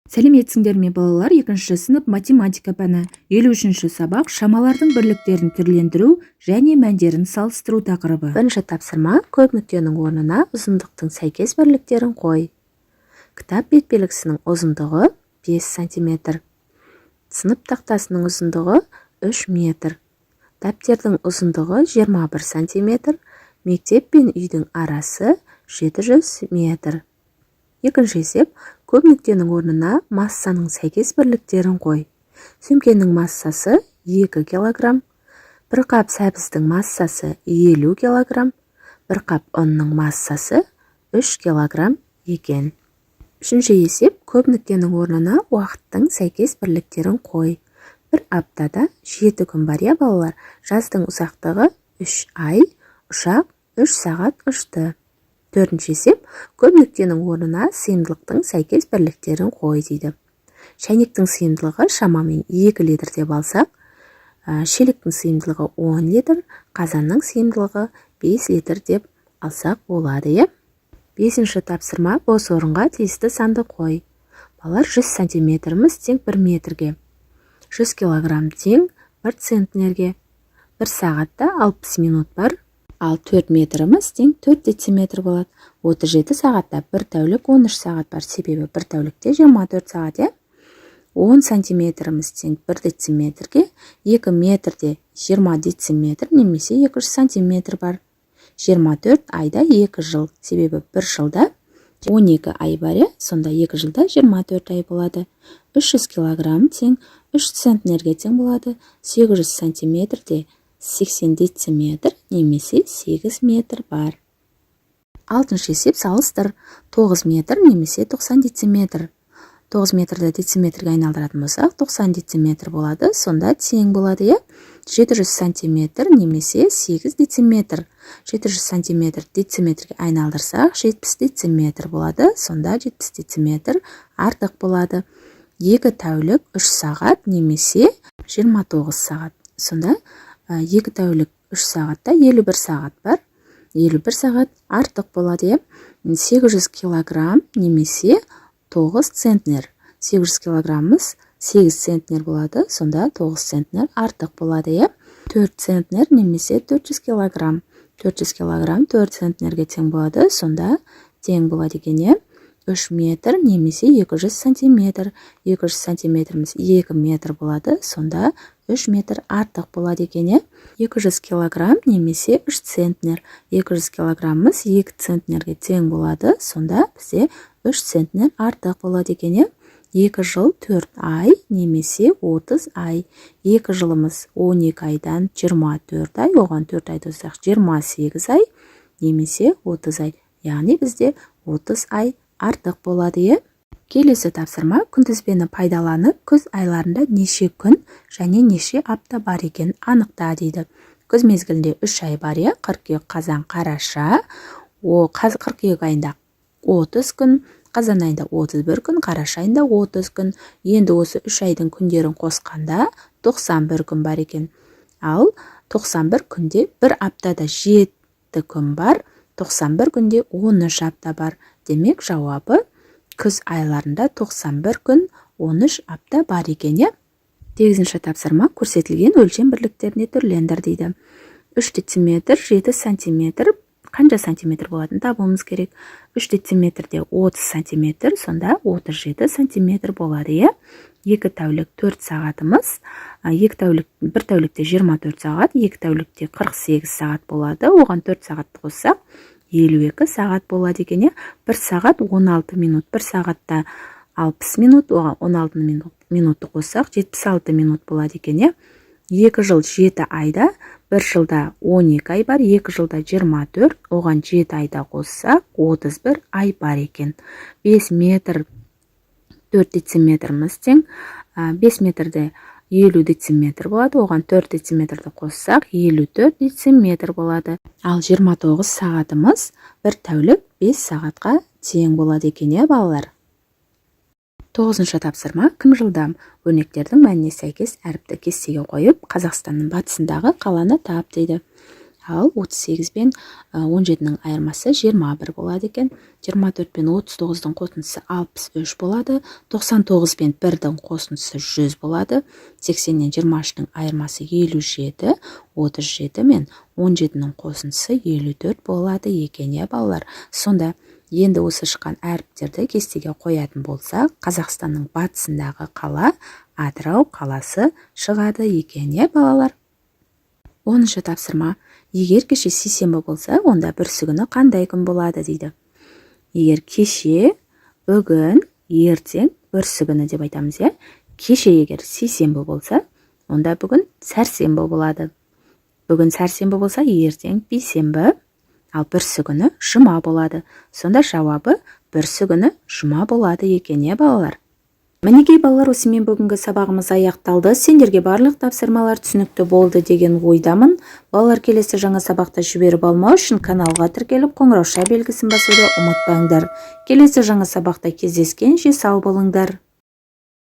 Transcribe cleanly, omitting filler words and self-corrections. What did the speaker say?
Сәлеметсіңдер ме, балалар! Екінші сынып, математика пәні, 53-сабақ, шамалардың бірліктерін түрлендіру және мәндерін салыстыру тақырыбы. Бірінші тапсырма: көп нүктенің орнына ұзындықтың сәйкес бірліктерін қой. Кітап бет белгісінің ұзындығы 5 сантиметр. Сынып тақтасының ұзындығы 3 метр. Дәптердің ұзындығы 21 сантиметр. Мектеп пен үйдің арасы 700 метр. Екінші есеп: көп нүктенің орнына массаның сәйкес бірліктерін қой. Сөмкенің массасы 2 килограмм, бір қап сәбіздің массасы 50 килограмм, бір қап ұнның массасы 3 килограмм екен. Үшінші есеп: көп нүктенің орнына уақыттың сәйкес бірліктерін қой. Бір аптада 7 күн бар, иә, балалар? Жаздың ұзақтығы 3 ай, ұшақ 3 сағат ұшты. Төртінші есеп: көп нүктенің орнына сыйымдылықтың сәйкес бірліктерін қой дейді. Шәйнектің сыйымдылығы шамамен 2 литр деп алсақ, шелектің сыйымдылығы 10 литр, қазанның сыйымдылығы 5 литр деп алсақ болады, иә? Бесінші тапсырма: бос орынға тиісті санды қой. Балалар, 100 сантиметріміз тең 1 метрге, 100 килограмм тең 1 центнерге, 1 сағатта 60 минут бар, ал 4 метріміз тең 4 дециметр болады. 37 сағатта бір тәулік 13 сағат бар, себебі бір тәулікте 24 сағат, иә? 10 сантиметріміз тең 1 дециметрге, 2 метрде 20 дециметр немесе 200 сантиметр бар. 24 айда 2 жыл, себебі бір жылда 12 ай бар, иә? Сонда 2 жылда 24 ай болады. 300 килограмм тең 3 центнерге тең болады. 800 сантиметрде 80 дециметр немесе 8 метр бар. Алтыншы есеп: салыстыр. 9 метр немесе 90 дециметр. 9 метрді дециметрге айналдыратын болсақ, 90 дециметр болады, сонда тең болады, иә? 700 сантиметр немесе 8 дециметр. 700 сантиметр дециметрге айналдырсақ, 70 дециметр болады, сонда 70 дециметр артық болады. 2 тәулік 3 сағат немесе 29 сағат. Сонда 2 тәулік 3 сағатта 51 сағат бар, 51 сағат артық болады, иә? 800 килограмм немесе 9 центнер. 800 килограммымыз 8 центнер болады, сонда 9 центнер артық болады, иә? 4 центнер немесе 400 килограмм. 400 килограмм 4 центнерге тең болады, сонда тең болады екен, иә? 3 метр немесе 200 сантиметр. 200 сантиметріміз 2 метр болады, сонда 3 метр артық болады екен, иә? 200 килограмм немесе 3 центнер. 200 килограммымыз 2 центнерге тең болады, сонда бізде 3 центнер артық болады екен, иә? 2 жыл 4 ай немесе 30 ай. 2 жылымыз 12 айдан 24 ай, оған 4 айды қоссақ, 28 ай немесе 30 ай, яғни бізде 30 ай артық болады, иә? Келесі тапсырма: күнтізбені пайдаланып, күз айларында неше күн және неше апта бар екенін анықта дейді. Күз мезгілінде 3 ай бар, иә? Қыркүйек, қазан, қараша. О, қыркүйек айында 30 күн, қазан айында 31 күн, қараша айында 30 күн. Енді осы 3 айдың күндерін қосқанда 91 күн бар екен. Ал 91 күнде бір аптада 7 күн бар, 91 күнде 13 апта бар. Демек, жауабы: күз айларында 91 күн 13 апта бар екен, иә? Сегізінші тапсырма: көрсетілген өлшем бірліктеріне түрлендір дейді. 3 дециметр 7 сантиметр қанша сантиметр болатынын табуымыз керек. 3 дециметрде 30 сантиметр, сонда 37 сантиметр болады, иә? 2 тәулік 4 сағатымыз, 2 тәулік, бір тәулікте 24 сағат, 2 тәулікте 48 сағат болады. Оған 4 сағатты қоссақ, 52 сағат болады екен, иә? 1 сағат 16 минут, 1 сағатта 60 минут, оған 16 минутты қоссақ, 76 минут болады екен, иә? 2 жыл 7 айда бір жылда 12 ай бар, 2 жылда 24, оған 7 айда қоссақ, 31 ай бар екен. 5 метр 4 дециметріміз тең 5 метрде 50 дециметр болады, оған 4 дециметрді қоссақ, 54 дециметр болады. Ал 29 сағатымыз бір тәулік 5 сағатқа тең болады екен, иә, балалар? Тоғызыншы тапсырма: кім жылдам? Өрнектердің мәніне сәйкес әріпті кестеге қойып, Қазақстанның батысындағы қаланы тап дейді. Ал 38 пен 17-нің айырмасы 21 болады екен. 24 пен 39-дың қосындысы 63 болады. 99 пен 1-дің қосындысы 100 болады. 80-нен 23-тің айырмасы 57. 37 мен 17-нің қосындысы 54 болады екен, иә, балалар? Сонда енді осы шыққан әріптерді кестеге қоятын болсақ, Қазақстанның батысындағы қала Атырау қаласы шығады екен, иә, балалар? 10-шы тапсырма. Егер кеше сейсенбі болса, онда бүрсігүні қандай күн болады дейді. Егер кеше, бүгін, ертең, бүрсігүні деп айтамыз, иә. Кеше егер сейсенбі болса, онда бүгін сәрсенбі болады. Бүгін сәрсенбі болса, ертең бейсенбі, ал бүрсігүні жұма болады. Сонда жауабы бүрсігүні жұма болады екен, иә, балалар? Мінекей, балалар, осымен бүгінгі сабағымыз аяқталды. Сендерге барлық тапсырмалар түсінікті болды деген ойдамын. Балалар, келесі жаңа сабақта жіберіп алмау үшін каналға тіркеліп, қоңырауша белгісін басуды ұмытпаңдар. Келесі жаңа сабақта кездескенше сау болыңдар.